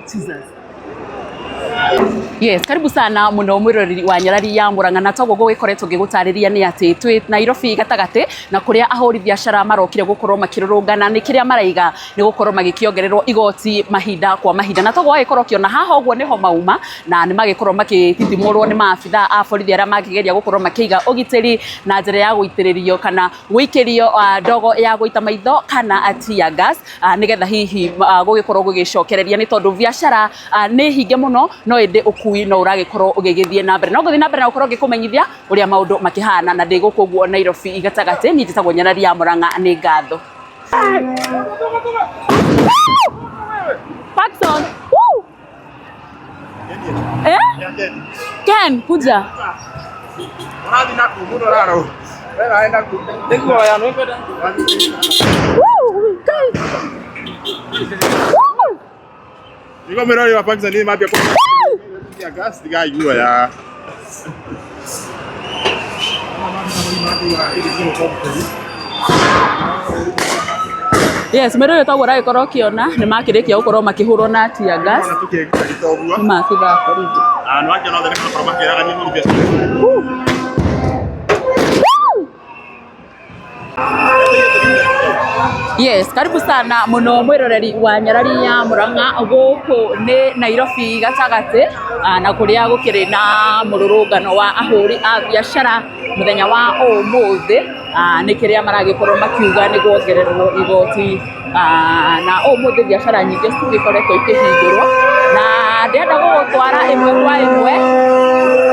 Jesus. Yes, karibu sana muno mwiroreri wa nyarari ya Murang'a na toguo gũgĩkoretwo ngĩgũtarĩria nĩ atĩ twĩ Nairobi gatagatĩ na kũrĩa ahũri biacara marokire gũkorwo makĩrũrũngana nĩ kĩrĩa maraiga nĩ gũkorwo magĩkĩongererwo igoti mahinda kwa mahinda na toguo wagĩkorwo ũkĩona haha ũguo nĩho mauma na nĩ magĩkorwo magĩtitimũrwo nĩ maabitha a borithi arĩa makĩgeria gũkorwo makĩiga ũgitĩri na njĩra ya gũitĩrĩrio kana gũikĩrio ndogo ya gũita maitho kana tear gas nĩgetha hihi gũgĩkorwo gũgĩcokereria nĩ tondũ biacara nĩ hinge mũno no ĩndĩ ũkui no ũragĩkorwo ũgĩgĩthiĩ na mbere no ngũthiĩ na mbere na gũkorwo ngĩkũmenyithia ũrĩa maũndũ makĩhana na ndĩ gũkũ ũguo Nairobi gatagatĩ niĩ njĩtagwo Nyarari ya Murang'a nĩ ngatho. Paxson. Woo! Eh? Ken, kuja. Ũrathiĩ na kũ mũno raro. We ũraenda kũ? Woo! Guys. Woo! Nĩguo mwĩrori wa Pakistan nĩ mambia kũ. Ya gas ndigaigua ya. Yes, mwĩrĩ ũyũ toguo ũragĩkorwo ũkĩona nĩ makĩrĩkia gũkorwo makĩhũrwo na tear gas Ona tũkĩngĩta ũguo. nĩ maabitha a borithi. Na nĩ wakĩona othe nĩ marakorwo makĩragania mũru biacara. Woo! Yes, karibu sana muno mwiroreri wa nyarari ya Murang'a guku ni Nairobi gatagati na kuria gukiri na mururungano wa ahuri a biacara muthenya wa umuthi ni kiria maragikorwo makiuga ni kuongererwo igoti na umuthi biacara nyingi cigikoretwo ikihingurwo na ndĩrenda gũgũtwara ĩmwe kwa ĩmwe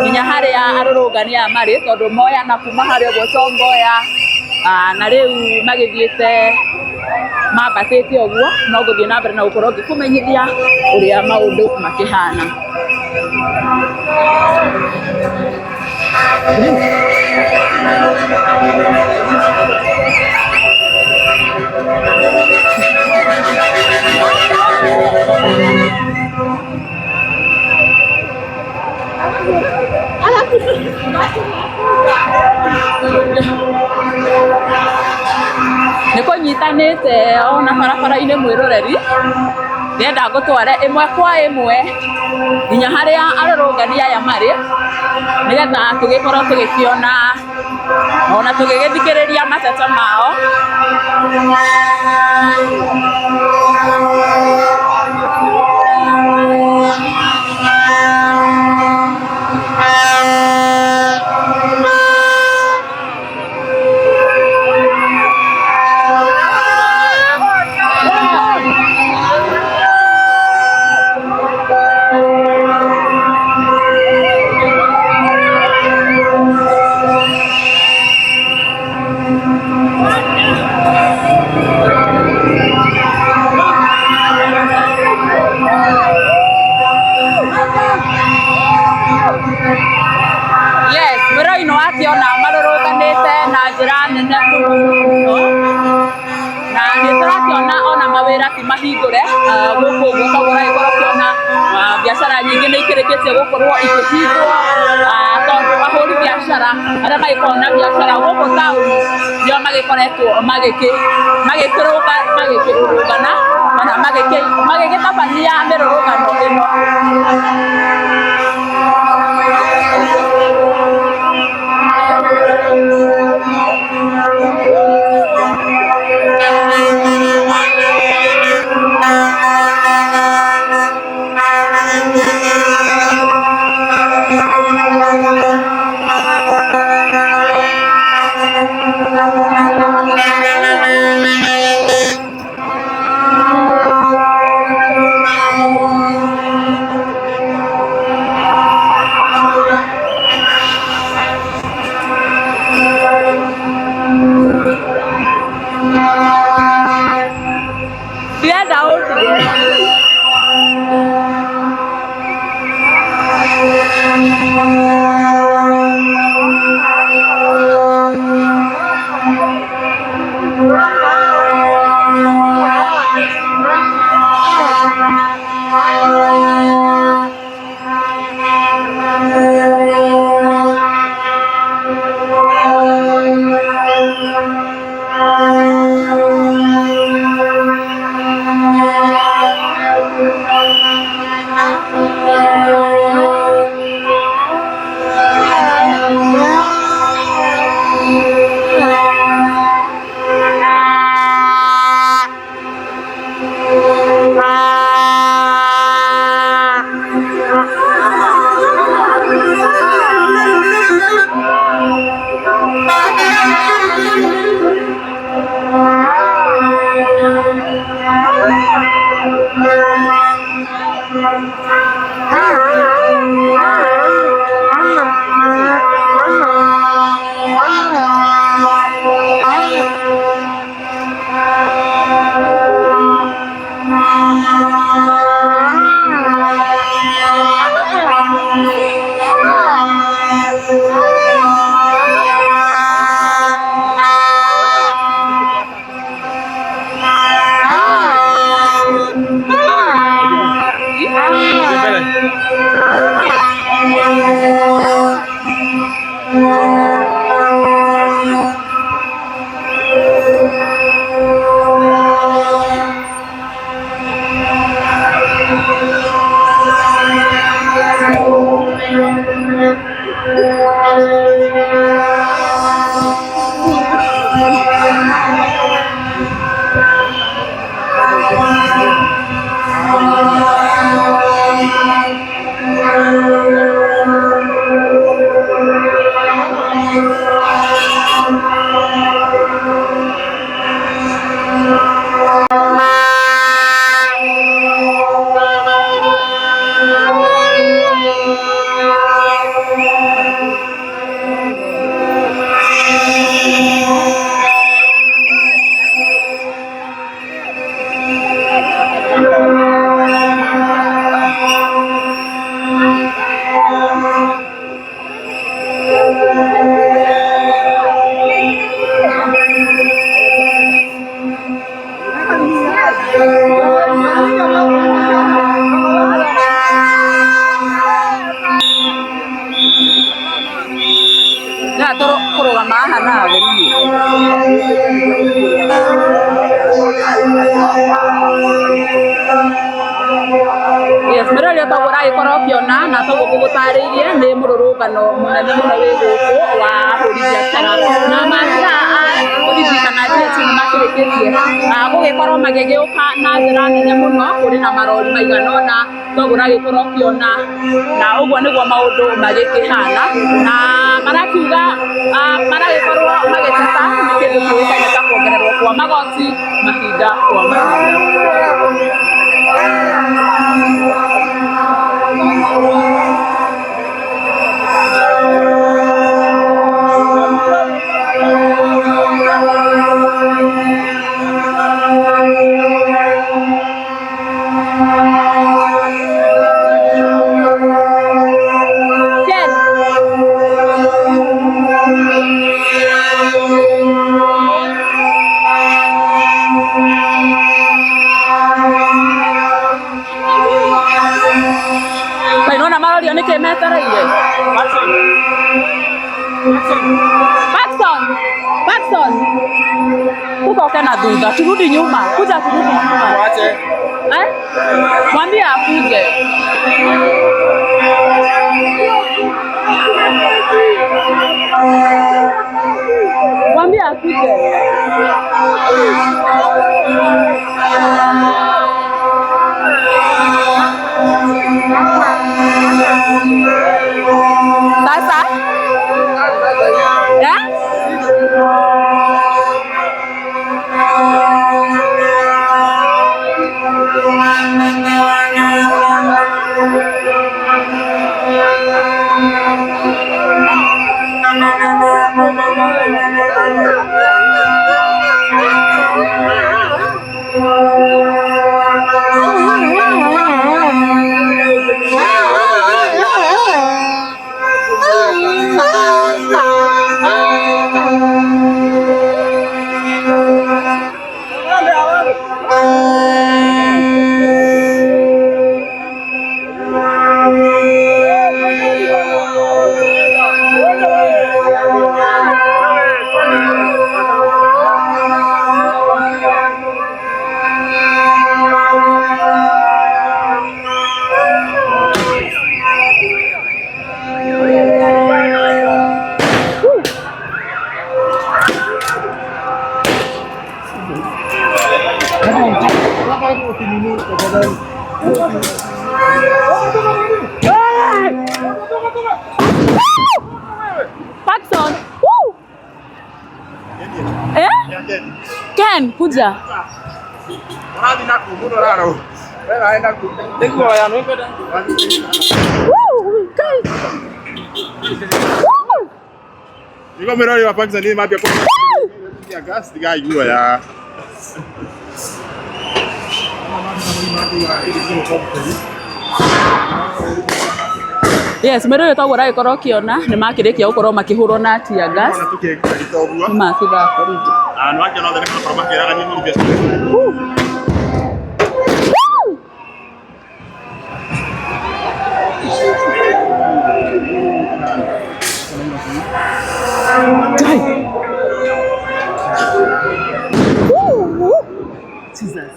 nginya harĩa arũrũngani aya marĩ tondũ moyana kuma harĩa ũguo Tom Mboya na rĩu magĩthiĩte mambatĩte ũguo no ngũthiĩ na mbere na gũkorwo ngĩkũmenyithia ũrĩa maũndũ makĩhana. Nĩ kũnyitanĩte ona barabara-inĩ mwĩroreri ndĩrenda ngũtware ĩmwe kwa ĩmwe nginya harĩa arũrũngani aya marĩ nĩgetha tũgĩkorwo tũgĩkĩona ona tũgĩgĩthikĩrĩria mateta mao. Yes, mwĩrori nĩ wakĩona marũrũnganĩte na njĩra nene mũno na nĩ tũrakĩona ona mawĩra ti mahingũre gũkũ ũguo koguo ũragĩkorwo ũkĩona biacara nyingĩ nĩ ikĩrĩkĩtie gũkorwo ikĩhingwo tondũ ahũri biacara arĩa magĩkoragwo na biacara gũkũ taũni nĩo magĩkoretwo magĩkĩrũrũngana kana magĩgĩtabania mĩrũrũngano ĩno. Ndĩrenda ũndige. Kurugama haha nawe niĩ. Yes, mwĩroreri toguo ũragĩkorwo ũkĩona na toguo ngũgũtarĩirie nĩ mũrũrũngano mũnene mũno wĩ gũkũ wa ahũri biacara na maabitha a borithi kana jeshi nĩ makĩrĩkĩtie gũgĩkorwo magĩgĩũka na njĩra nene mũno. Kũrĩ na marori maigana ũna toguo ũragĩkorwo ũkĩona, na ũguo nĩguo maũndũ magĩkĩhana, na marakiuga maragĩkorwo magĩteta nĩ kĩndũ kĩũĩkaine ta kuongererwo kwa magoti mahinda kwa mahinda. Ken. Kaĩ nĩwona marorio nĩkĩ metereire? Paxton, Paxton. Tutoke na thutha, turudi nyuma. Kuja turudi nyuma. Eh? Mwambie akuje. Mwambie akuje. Sasa? Eh? Paxton. Woo! Eh? Ken, kuja. Ũrathiĩ na kũ mũno raro. Niko mwĩroreri wa Pakistan nĩ mambia tear gas ndigaigua ya. Yes, mwĩroreri toguo ũragĩkorwo ũkĩona nĩ makĩrĩkia gũkorwo makĩhũrwo na tear gas. Ona tũkĩgita ũguo. Nĩ maabithaa a borithi. Na nĩ wakĩona othe nĩ marakorwo makĩraga nĩ mũruti biacara. Dai. Woo! Jesus.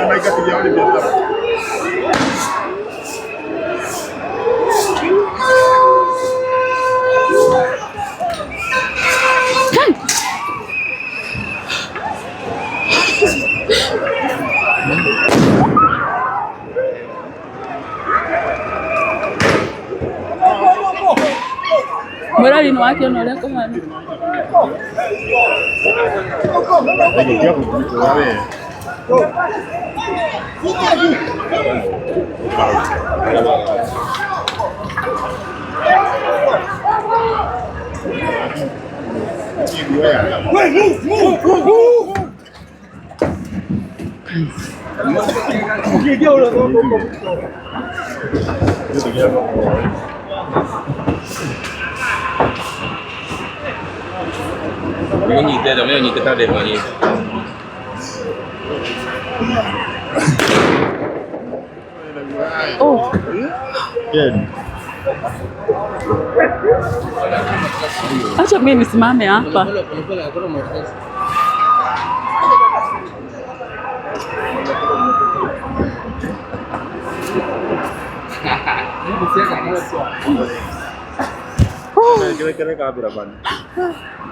Maikatithia ahũri biacara. Kai. Mwĩroreri nĩ wakĩona ũrĩa kũhana. 没有你带的，没有你带的关系。 Oh. Acha mimi nisimame hapa.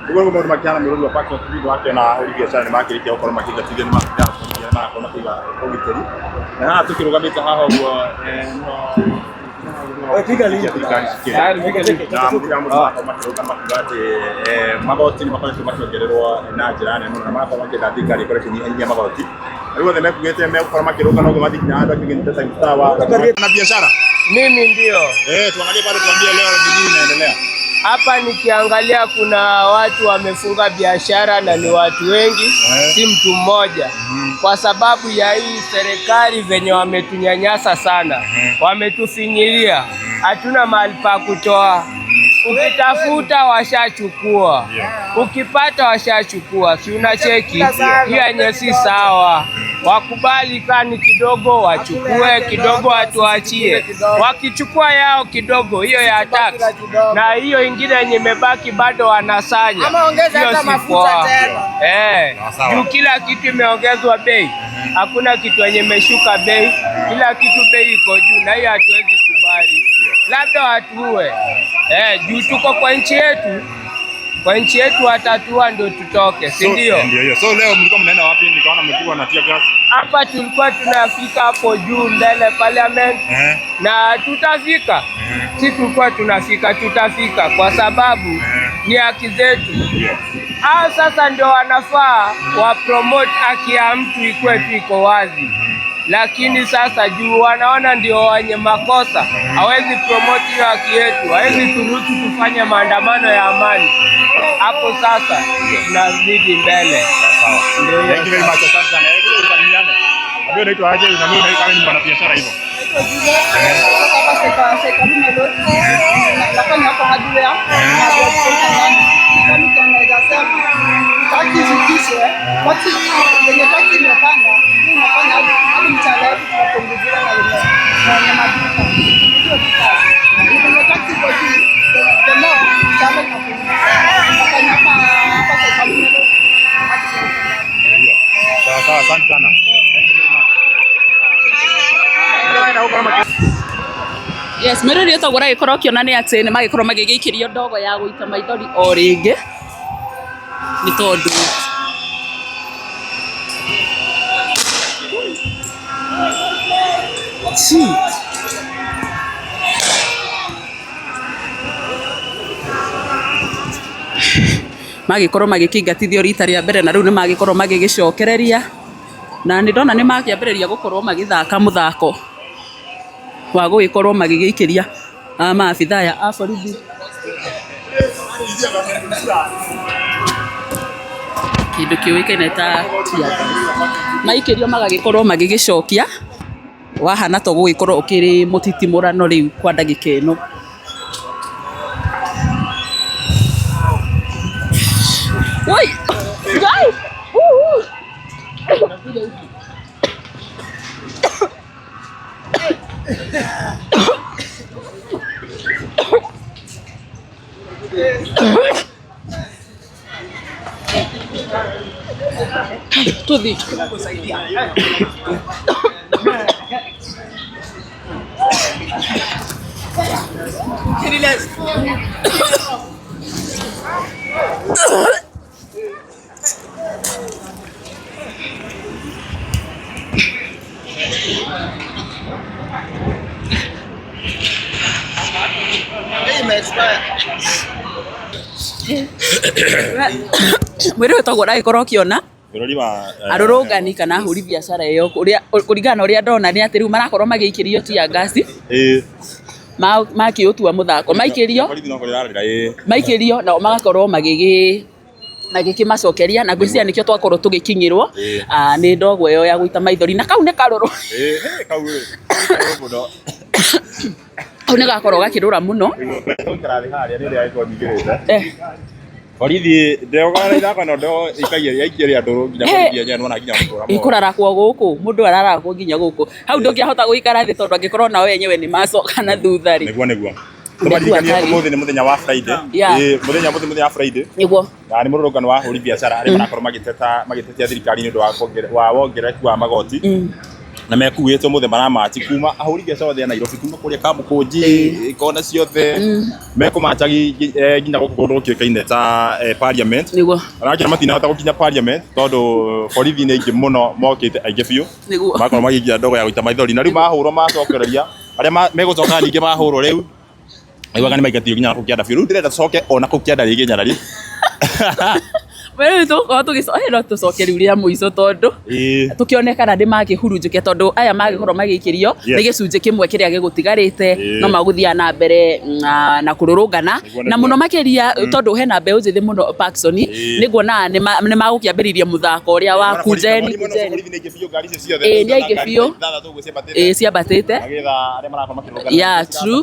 Ũguo nĩguo maũndũ makĩhana mwĩrori wa Pakistan TV wakĩona ahũri biacara nĩ makĩrĩkia gũkorwo makĩingatithio nĩ maabithaa a borithi arĩa marakorwo makĩiga ũgitĩri. Na haha tũkĩrũgamĩte haha ũguo thirikari cikĩrĩ na mũthenya mũndũ marakorwo makĩrũgama makiuga atĩ magoti nĩ makoretwo makĩongererwo na njĩra nene mũno na magakorwo makĩenda thirikari ĩkorwo ĩkĩnyihanyihia magoti. Rĩu othe mekugĩte megũkorwo makĩrũgama ũguo mathiĩ nginya handũ akĩgĩte Times Tower na biashara. Mimi ndio Tuangalie bado tuambie leo ni nini inaendelea. Hapa nikiangalia kuna watu wamefunga biashara na ni watu wengi, si mtu mmoja, kwa sababu ya hii serikali venye wametunyanyasa sana, wametufinyilia, hatuna mahali pa kutoa. Ukitafuta washachukua, ukipata washachukua, si unacheki hiyo yenye si sawa. Wakubali kani kidogo wachukue kidogo, watuachie. Wakichukua yao kidogo, hiyo ya tax, na hiyo ingine yenye imebaki bado wanasanya, hiyo si poa. Juu kila kitu imeongezwa bei, hakuna kitu yenye imeshuka bei, kila kitu bei iko juu, na hiyo hatuwezi kubali, labda watuue. Juu tuko kwa nchi yetu, kwa nchi yetu watatua ndio tutoke, si ndio? Ndio hiyo. So leo mlikuwa mnaenda wapi? Nikaona mmepigwa na tear gas. Hapa tulikuwa tunafika hapo juu mbele parliament na tutafika. Si tulikuwa tunafika, tutafika kwa sababu ni haki zetu. Hao sasa ndio wanafaa wa promote haki ya mtu ikuwe tu iko wazi, lakini sasa juu wanaona ndio wenye makosa, hawezi promote hiyo haki yetu, hawezi turuhusu tufanye maandamano ya amani. Hapo sasa tunazidi mbele. Ndio hiyo. Thank you very much. Asante sana. Hebu usalimiane. Wewe unaitwa aje? Na mimi kama ni mwanabiashara hivyo. Nafanya hapo hardware na naweza sema tax izidishwe, yenye tax imepanda inafanya hadi mshahara wetu tunapunguziwa na wenye maduka tupunguziwe tu tax. Yenye tax iko juu, the more mshahara inapungua. Nafanya hapa Sekalume Road. Ndio hiyo. Sawa sawa, asante sana. Thank you very much. Yes, mwĩrori ũtoguo ũragĩkorwo ũkĩona nĩ atĩ nĩ magĩkorwo magĩgĩikĩrio ndogo ya gũita maithori o rĩngĩ nĩ tondũ Chi. Magĩkorwo magĩkĩingatithio rita rĩa mbere na rĩu nĩ magĩkorwo magĩgĩcokereria na nĩ ndona nĩ makĩambĩrĩria gũkorwo magĩthaka mũthako wa gũgĩkorwo magĩgĩikĩria maabithaa aya a borithi kĩndũ kĩũĩkaine ta tear gas. Maikĩrio magagĩkorwo magĩgĩcokia wahana ta ũgũgĩkorwo ũkĩrĩ mũtitimũrano rĩu kwa ndagĩka ĩno. Woi! Ngai! Uu! Tuthi. Mwĩrĩ ũyũ toguo ũragĩkorwo ũkĩona Bũrũri wa arũrũngani kana ahũri biacara ĩyo ũrĩa kũringana na ũrĩa ndona nĩ atĩ rĩu marakorwo magĩikĩrio tear gas makĩũtua mũthako maikĩrio Borithi no kũrĩrarĩra ĩĩ. maikĩrio nao magakorwo magĩkĩmacokeria na ngwĩciria nĩkĩo twakorwo tũgĩkinyĩrwo Ĩĩ. nĩ ndogo ĩyo ya gũita maithori na kau nĩ karũrũ. Ĩĩ, hĩ, kau ĩ. Karũrũ mũno. Kau nĩ gakorwo gakĩrũra mũno. Gũikara thĩ harĩa nĩ ũrĩa angĩkorwo nyingĩrĩte. Eh. Borithi ndĩroga ithako no ndo ikagia yaikia ndũrũ nginya Eh. borithi yenyewe nĩwona nginya gũtũra Ĩ, kũrarakwo gũkũ mũndũ ararakwo nginya gũkũ hau ndũngĩahota gũikara thĩ tondũ angĩkorwo nao enyewe nĩ macoka na thutha rĩ. Nĩguo nĩguo. Nĩguo Tũmaririkanie atari. ũmũthĩ nĩ mũthenya wa Friday. Yeah. Ĩĩ, mũthenya ũmũthĩ mũthenya wa Friday. Nĩguo. Na nĩ mũrũrũngano wa ahũri biacara arĩa marakorwo magĩteta magĩtetia thirikari nĩ ũndũ wa wongerereku wa magoti. Na mekuĩtwo mũthĩ maramachi kuma ahũri biacara othe a Nairobi kuma kũrĩa Kamũkũnji kona ciothe mekũmacha nginya gũkũ kũndũ gũkĩũĩkaine ta parliament. Nĩguo. Arakĩra matinahota gũkinya parliament tondũ borithi nĩ aingĩ mũno mokĩte aingĩ biũ. Nĩguo. Makorwo magĩikia ndogo ya gũita maithori na rĩu mahũrwo macokereria arĩa megũcoka ningĩ mahũrwo rĩu aiguaga nĩ maingatio nginya kũu kĩanda biũ. Rĩu ndĩrenda tũcoke ona kũu kĩanda rĩngĩ nyarari. Rĩu tũgũkorwo tũgĩcoka no tũcoke rĩu rĩa mũico tondũ Ĩĩ. tũkĩone kana nĩ makĩhurunjũkia tondũ aya magĩkorwo magĩikĩrio Yes. nĩ gĩcunjĩ kĩmwe kĩrĩa gĩgũtigarĩte Ĩĩ. no magũthiaga na mbere na kũrũrũngana Nĩguo, na nĩguo. mũno makĩria tondũ hena mbeũ njĩthĩ mũno Parkson Ĩĩ. nĩ nguona nĩ magũkĩambĩrĩria mũthako ũrĩa wa kunjeni kunjeni. Borithi nĩ aingĩ biũ ngari icio ciothe. Ĩĩ, nĩ aingĩ biũ. Ithathatũ ũguo ciambatĩte. Ĩĩ, ciambatĩte. Magĩetha arĩa marakorwo makĩrũrũngana. Yeah, true.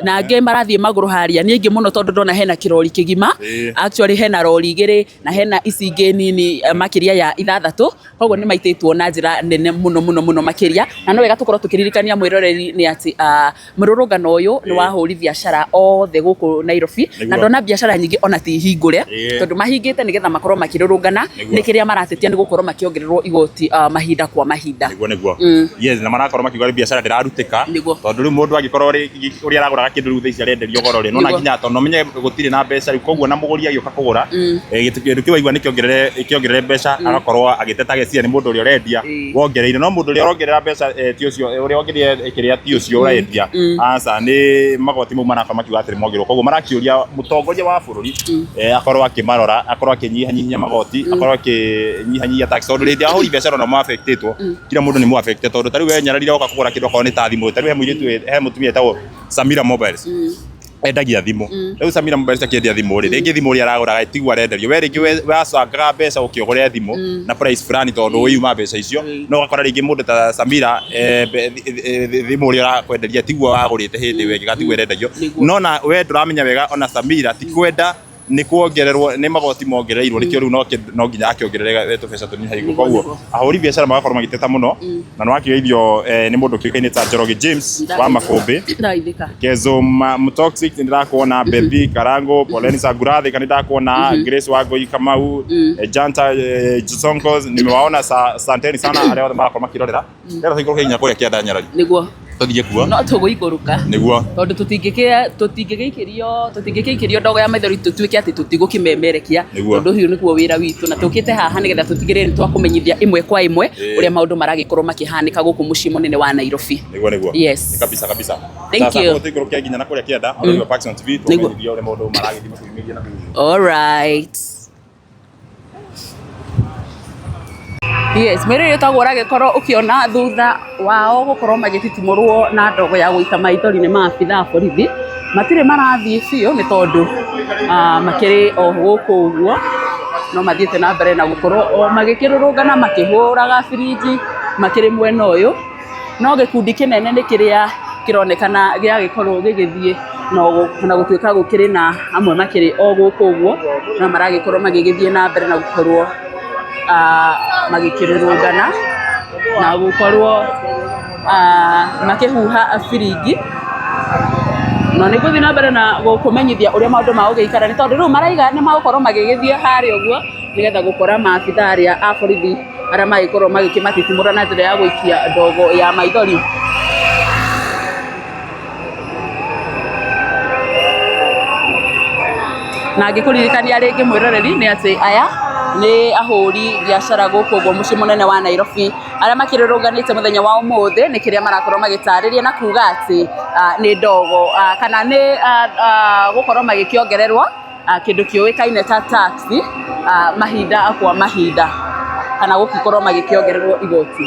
Na angĩ marathiĩ magũrũ harĩa nĩ aingĩ mũno tondũ ndona hena kĩrori kĩgima. Ĩĩ. Actually hena rori igĩrĩ na hena ici ingĩ nini makĩria ya ithathatũ koguo nĩ maitĩtwo na njĩra nene mũno mũno mũno makĩria na no wega tũkorwo tũkĩririkania mwĩroreri nĩ atĩ mũrũrũngano ũyũ nĩ wa ahũri biacara othe gũkũ Nairobi Nĩguo. na ndona biacara nyingĩ ona ti hingũre Ĩĩ. tondũ mahingĩte nĩgetha makorwo makĩrũrũngana Nĩguo. nĩ kĩrĩa maratetia nĩ gũkorwo makĩongererwo igoti mahinda kwa mahinda. Nĩguo nĩguo. Mm. Yes, na marakorwo makiuga rĩu biacara ndĩrarutĩka Nĩguo. tondũ rĩu mũndũ angĩkorwo ũrĩa aragũraga kĩndũ rĩu thaa ici arenderio goro rĩ nona Nĩguo. nginya tondũ menye gũtirĩ na mbeca rĩu koguo na mũgũri agĩũka kũgũra kĩndũ kĩu aigua nĩkĩongerere mbeca agakorwo agĩteta ageciria nĩ mũndũ ũrĩa ũrendia Ĩĩ. wongereire no mũndũ ũrĩa ũrongerera mbeca ti ũcio ũrĩa wongereire kĩrĩa ti ũcio ũrendia aca nĩ magoti mau marakorwo makiuga atĩ nĩmongererwo koguo marakĩũria mũtongoria wa bũrũri akorwo akĩmarora akorwo akĩnyihanyihia magoti akorwo akĩnyihanyihia tax tondũ rĩngĩ ahũri biacara ona ma-affectĩtwo kila mũndũ nĩ mu-affected tondũ ta rĩu we nyararire woka kũgũra kĩndũ okorwo nĩ ta thimũ ta rĩu he mũirĩtu he mũtumia etagwo Samira Mobiles endagia thimũ rĩu Samira Mobiles akĩendia thimũ rĩ rĩngĩ thimũ ũrĩa aragũraga tiguo arenderio we rĩngĩ wacangaga mbeca ũkĩũgũre thimũ na price fulani tondũ wĩyuma mbeca icio no ũgakora rĩngĩ mũndũ ta Samira thimũ ũrĩa ũrakwenderia tiguo wagũrĩte hĩndĩ ĩyo ĩngĩ gatiguo ĩrendagio Nĩguo. no na we ndũramenya wega ona Samira ti kwenda nĩ kuongererwo nĩ magoti mongereirwo nĩkĩo rĩu no nginya akĩongerere tũbeca tũnini koguo ahũri biacara magakorwo magĩteta mũno na nĩ wakĩgeithio nĩ mũndũ ũkĩũĩkaine ta Njoroge James wa Makũmbĩ. Ndaithĩka. Kezo Mtoxic nĩndĩrakuona Bethi Karango Poleni Sagurathi kana nĩndakuona Grace Wangui Kamau Janta Sonkos nimewaona santeni sana arĩa othe marakorwo makĩrorera rĩu tũikũrũke nginya kũrĩa kĩanda Nyarari Nĩguo. tũthiĩ kuo No tũgũikũrũka nĩguo tondũ tũtingĩgĩikĩrio ndogo ya maithori tũtuĩke atĩ tũtigũkĩmemerekia Nĩguo. tondũ ũyũ nĩguo wĩra witũ na tũkĩte haha nĩgetha tũtigĩrĩre nĩ twakũmenyithia ĩmwe kwa ĩmwe Ĩĩ. ũrĩa maũndũ maragĩkorwo makĩhanĩka gũkũ mũciĩ mũnene wa Nairobi. nĩguo nĩguo Yes. Nĩ kabisa kabisa Thank Sasa you. koguo tũikũrũke nginya na kũrĩa kĩanda mm. Parkson TV Nĩguo. tũmenyithio ũrĩa maũndũ maragĩthiĩ makĩyumĩria na kũu. All right. Yes, mwĩrĩ ũtagwo ũragĩkorwo ũkĩona thutha wao gũkorwo magĩtitimũrwo na ndogo ya gũita maithori nĩ maabitha a borithi. Matirĩ marathiĩ biũ nĩ tondũ makĩrĩ o gũkũ ũguo, no mathiĩte na mbere na gũkorwo o magĩkĩrũrũngana makĩhũraga biringi makĩrĩ mwena ũyũ. No gĩkundi kĩnene nĩ kĩrĩa kĩronekana gĩagĩkorwo gĩgĩthiĩ na gũtuĩka gũkĩrĩ na amwe makĩrĩ o gũkũ ũguo, na maragĩkorwo magĩgĩthiĩ na mbere na gũkorwo magĩkĩrũrũngana na gũkorwo makĩhuha biringi. Na nĩ ngũthiĩ na mbere na gũkũmenyithia ũrĩa maũndũ magũgĩikara nĩ tondũ rĩu maraiga nĩ magũkorwo magĩgĩthiĩ harĩa ũguo nĩgetha gũkora maabitha arĩa a borithi arĩa magĩkorwo magĩkĩmatitimũra na njĩra ya gũikia ndogo ya maithori. Na ngĩkũririkania rĩngĩ mwĩroreri nĩ atĩ aya nĩ ahũri biacara gũkũ ũguo mũciĩ mũnene wa Nairobi arĩa makĩrũrũnganĩte mũthenya wa ũmũthĩ nĩ kĩrĩa marakorwo magĩtarĩria na kuga atĩ nĩ ndogo kana nĩ gũkorwo magĩkĩongererwo kĩndũ kĩũĩkaine ta tax mahinda kwa mahinda kana gũgĩkorwo magĩkĩongererwo igoti.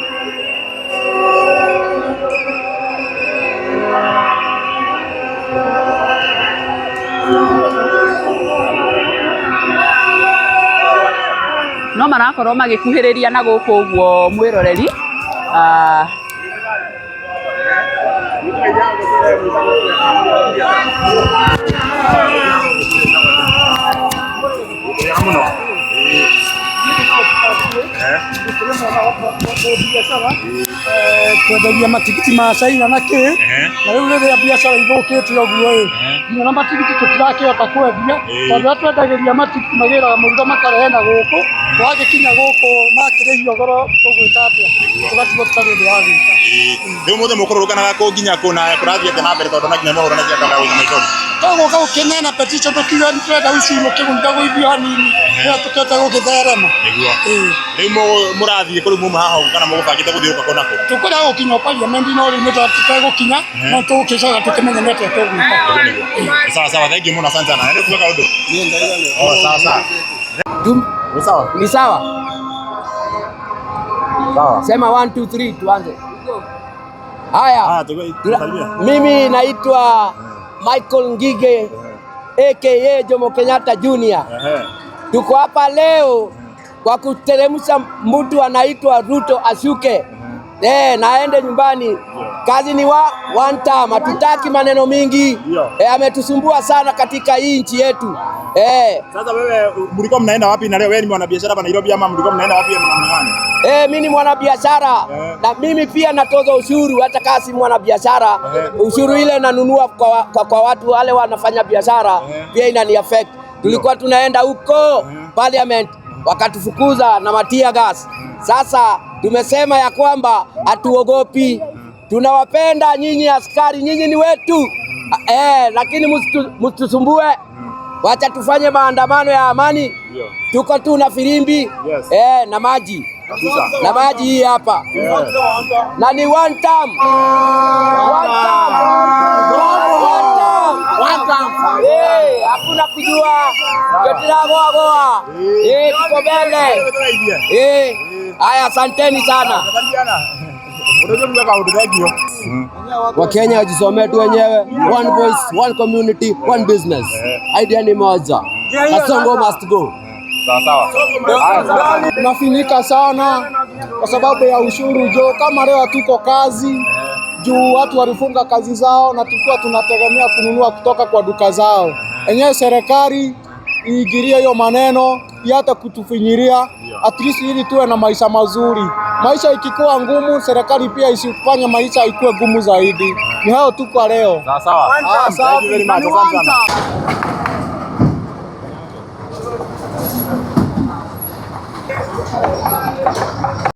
No marakorwo magĩkuhĩrĩria na gũkũ ũguo mwĩroreri. Kwendagia matigiti ma China na kĩ na rĩu rĩrĩa biacara ithũkĩte ũguo ĩ nginya na matigiti tũtirakĩhota kwendia tondũ arĩa twendagĩria matigiti magĩraga mũrigo makarehe na gũkũ wagĩkinya gũkũ makĩrĩhio goro tũgwĩka atĩa tũgatigwo tũtarĩ ũndũ wa gwĩka. Rĩu mũthĩ mũkũrũrũnganaga kũ nginya kũ na kũrathiĩ atĩa na mbere tondũ na nginya mũhũranagia ndogo ya gũita maithori? Tũgũka gũkĩneana petition tũkiuga nĩ tũrenda ucuru ũkĩgũithagũithio hanini nĩgetha tũkĩhote gũgĩtherema. Nĩguo. Rĩu mũrathiĩ kũ rĩu muma haha ũguo kana mũgũbangĩte gũthiũrũrũka kũ na kũ? Tũkwenda gũkinya parliament no rĩu nĩtũtegũkinya no tũgũkĩcoka tũkĩmenye nĩ atĩa tũgwĩka. Nĩguo nĩguo. Sawa sawa, thank you mũno, asante sana. Nĩ kuga kaũndũ? Oh, sawa sawa. Ni sawa? Ni sawa? Sawa. Sema 1 2 3 tuanze. Haya. Ah, tusalimie. Mimi naitwa Michael Ngige aka Jomo Kenyatta Junior. Tuko hapa leo kwa kuteremsha mtu anaitwa Ruto ashuke. Na aende nyumbani. Kazi ni wa one term, hatutaki maneno mingi. Ametusumbua sana katika hii nchi yetu. Sasa wewe mlikuwa mnaenda wapi na leo? Wewe ni mwanabiashara hapa Nairobi ama mlikuwa mnaenda wapi na namna gani? Mimi ni mwanabiashara na mimi pia natoza ushuru hata kama si mwanabiashara. Ushuru ile nanunua kwa watu wale wanafanya biashara pia inani affect. Tulikuwa tunaenda huko parliament wakatufukuza na tear gas. Sasa tumesema ya kwamba hatuogopi. Tunawapenda nyinyi askari, nyinyi ni wetu. Lakini msitusumbue. Wacha tufanye maandamano ya amani. Tuko tu na filimbi na maji. Na maji hii hapa. Na ni one term. One term. One term. One term. Hakuna kujua. Goa goa. Tuko mbele. Haya, asanteni sana. Wakenya wajisomee tu wenyewe. One voice, one community, one business. Idea ni moja. Kasongo must go. Sawa sawa. Tunafinyika sana kwa sababu ya ushuru jo. Kama leo hatuko kazi juu watu walifunga kazi zao na tulikuwa tunategemea kununua kutoka kwa duka zao. Enyewe serikali iingilie hiyo maneno hata kutufinyiria at least ili tuwe na maisha mazuri. Maisha ikikuwa ngumu, serikali pia isifanye maisha ikuwe ngumu zaidi. Ni hayo tu kwa leo. Sawa sawa. Thank you very much. Asante sana.